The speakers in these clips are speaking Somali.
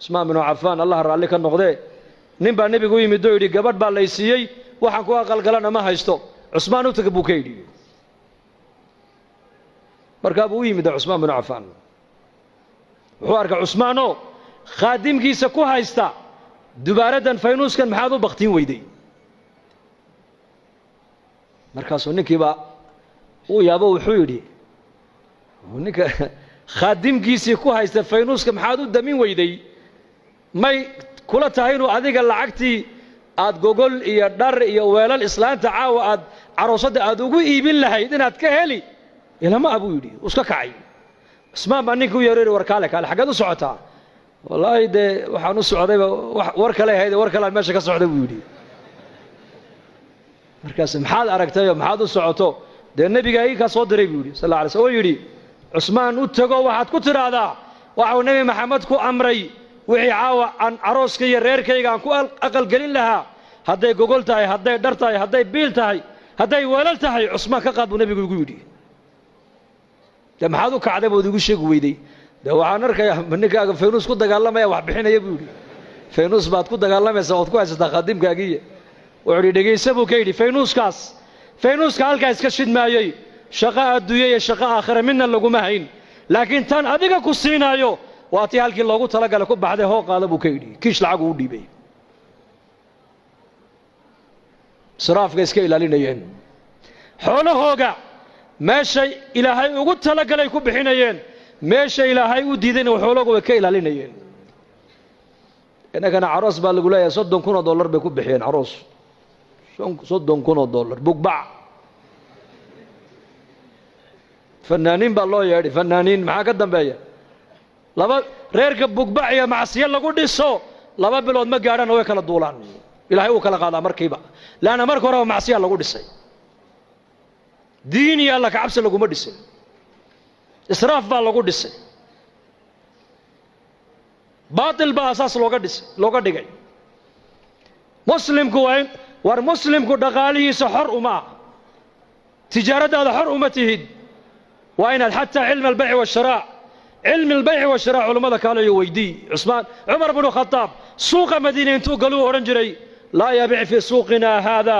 Cusmaan binu Cafaan, Allah raalli ka noqdee, nin baa nebigu u yimid oo yidhi: "Gabadh baa lay siiyey, waxaan ku aqalgalana ma haysto, Cusmaan u taga," buu ka yidhi. Markaa buu u yimid Cusmaan binu Cafaan. Wuxuu arkay Cusmaanoo khaadimkiisa ku haysta: "Dubaaraddan, faynuuskan maxaad u baktiin weyday?" Markaasuu ninkiibaa uu yaabo. Wuxuu yidhi: "Ninka khaadimkiisii ku haysta faynuuska maxaad u damin weyday, may kula tahay inuu adiga lacagtii aad gogol iyo dhar iyo weelal islaanta caawa aad caroosadda aad ugu iibin lahayd inaad ka heli ilama a?" buu yidhi. Uu iska kacay. Cusmaan baa ninkii u yeero yidhi: "War kaale, kaale, xaggeed u socotaa?" "Wallaahi dee waxaan u socdayba war kale ahayd, war kalean meesha ka socday," buu yidhi. Markaas "Maxaad aragtayoo maxaad u socoto?" "Dee nebigaa ii kaa soo diray," buu yidhi, sal alla alay sl, oo yidhi: 'Cusmaan u tego, waxaad ku tidhaahdaa waxau Nebi Maxamed ku amray wixii caawa aan carooska iyo reerkayga aan ku aqalgelin lahaa, hadday gogol tahay, hadday dhar tahay, hadday biil tahay, hadday weelal tahay, Cusmaan ka qaad buu nebigu igu yidhi.' Dee maxaad u kacday bood igu sheegi weyday?" "Dee waxaan arkayaa ninkaaga faynuus ku dagaalamaya, wax bixinaya," buu yidhi. "Faynuus baad ku dagaalamaysaa ood ku haysataa khaadimkaagiiya." Wuxuu yidhi: "Dhegaysa," buu ka yidhi, "faynuuskaas, faynuuska halkaa iska shidmaayey, shaqo adduunye iyo shaqo aakhira midna laguma hayn, laakiin tan adiga ku siinaayo waa tii halkii loogu talagalay ku baxday. Hoo, qaada," buu ka yidhi. Kiish lacag uu dhiibay. Israafka iska ilaalinayeen, xoolahooga meeshay Ilaahay ugu talagalay ku bixinayeen, meesha Ilaahay u diidayna xoolahooga way ka ilaalinayeen. Innagana caroos baa lagu leeyahay, $30,000 bay ku bixiyeen caroos, $30,000, bugbac, fanaaniin baa loo yeedhay. Fanaaniin maxaa ka dambeeya? Laba reerka bugbac iyo macsiyo lagu dhiso 2 bilood ma gaadhana way kala duulaan. Ilaahay uu kala qaadaa markiiba, leanna marka horeba macsiyaa lagu dhisay, diin iyo alla kacabsi laguma dhisin, israaf baa lagu dhisay, baatil baa asaas looga dhisay, looga dhigay. Muslimku waa in, war muslimku dhaqaalihiisa xor uma ah, tijaaraddaada xor uma tihid. Waa inaad xataa cilmi albayci waashiraa, cilmi albayci waashiraa culammada kaaleyo weydii. Cusmaan, Cumar bnu Khadaab suuqa Madiine intuu galuu odhan jiray: "Laa yabic fii suuqina haada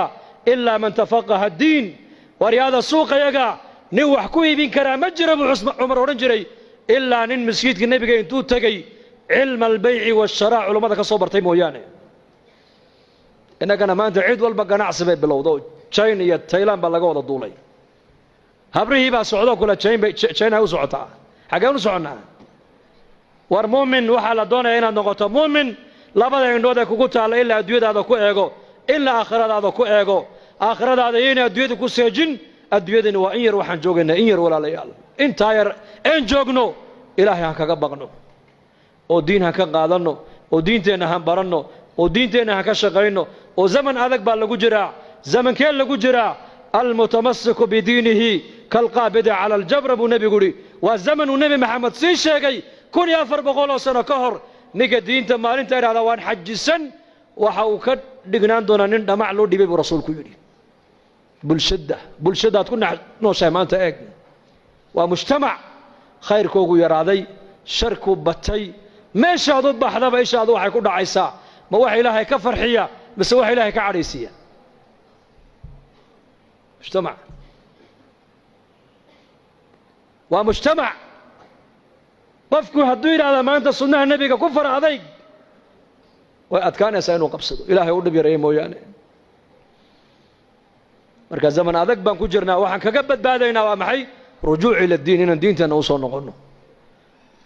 ilaa man tafaqaha addiin." Waryaada, suuqayaga nin wax ku iibin karaa ma jiro, buu Cumar odhan jiray, ilaa nin masjidka nebiga intuu tegey cilma albayci waashiraa culammada ka soo bartay mooyaane. Innagana maanta cid walba ganacsi bay bilowdo. China iyo Taylan baa laga wada duulay. Habrihii baa socdoo kule China, China u socotaa. Xaggeen u soconnaa? War muumin waxaa la doonaya inaad noqoto muumin labada indhood ee kugu taalla ilaa adduunyadaada ku eego, ilaa aakhiradaada ku eego. Aakhiradaada yayna adduunyada ku seejin. Adduunyadani waa in yar, waxaan joogaynaa in yar, walaalayaal. Intaa yar een joogno Ilaahay han kaga baqno, oo diin han ka qaadanno, oo diinteenna han baranno, oo diinteenna han ka shaqayno. Oo zaman adag baa lagu jiraa. Zamankee lagu jiraa? "Almutamasiku bidiinihi kalqaabidi cala aljabra," buu nebigu yidhi. Waa zaman uu Nebi Maxamed sii sheegay 1400 oo sano ka hor. Ninka diinta maalinta idhahdaa waan xajisan, waxa uu ka dhignaan doonaa nin dhamac loo dhibay, buu rasuulku yidhi. Bulshadda, bulshadaad ku nooshahay maanta eeg. Waa mujtamac khayrkoogu yaraaday, sharkuu batay. Meeshaad u baxdaba ishaadu waxay ku dhacaysaa ma waxa Ilaahay ka farxiya mise waxa Ilaahay ka cadhaysiiya? Mujtamac waa mujtamac. Qofku hadduu yidhahdaa maanta sunnaha nebiga ku fara adayg, way adkaanaysaa inuu qabsado, Ilaahay u dhib yareeya mooyaane. Marka zaman adag baan ku jirnaa. Waxaan kaga badbaadaynaa waa maxay? Rujuuc ila diin, inaan diinteenna usoo noqonno,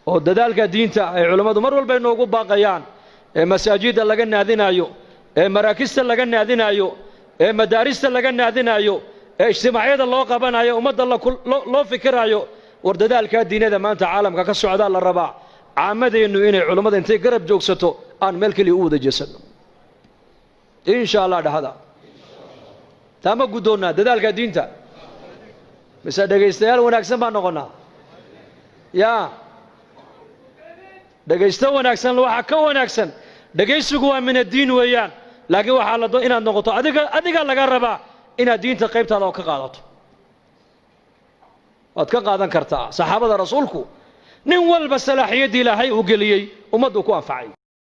oo dadaalka diinta ay culammadu mar walba inoogu baaqayaan, ee masaajidda laga naadinaayo, ee maraakista laga naadinaayo, ee madaarista laga naadinaayo, ee ijtimaacyada loo qabanayo, ummadda loo fikiraayo. War dadaalkaa diinada maanta caalamka ka socdaa la rabaa caamadeennu inay culammada intay garab joogsato aan meel keliya u wada jeesanno, insha Allah. Dhahada taa ma guddoonnaa dadaalka diinta, mise dhegaystayaal wanaagsan baan noqonnaa? Yaa dhegaysto wanaagsan, waxaa ka wanaagsan dhegaysigu waa min addiin weeyaan, laakiin waxaa la inaad noqoto adiga, adiga laga rabaa inaad diinta qaybtaada oo ka qaadato. Waad ka qaadan kartaa. Saxaabada rasuulku nin walba salaaxiyaddii Ilaahay uu geliyey ummaddu ku anfacay.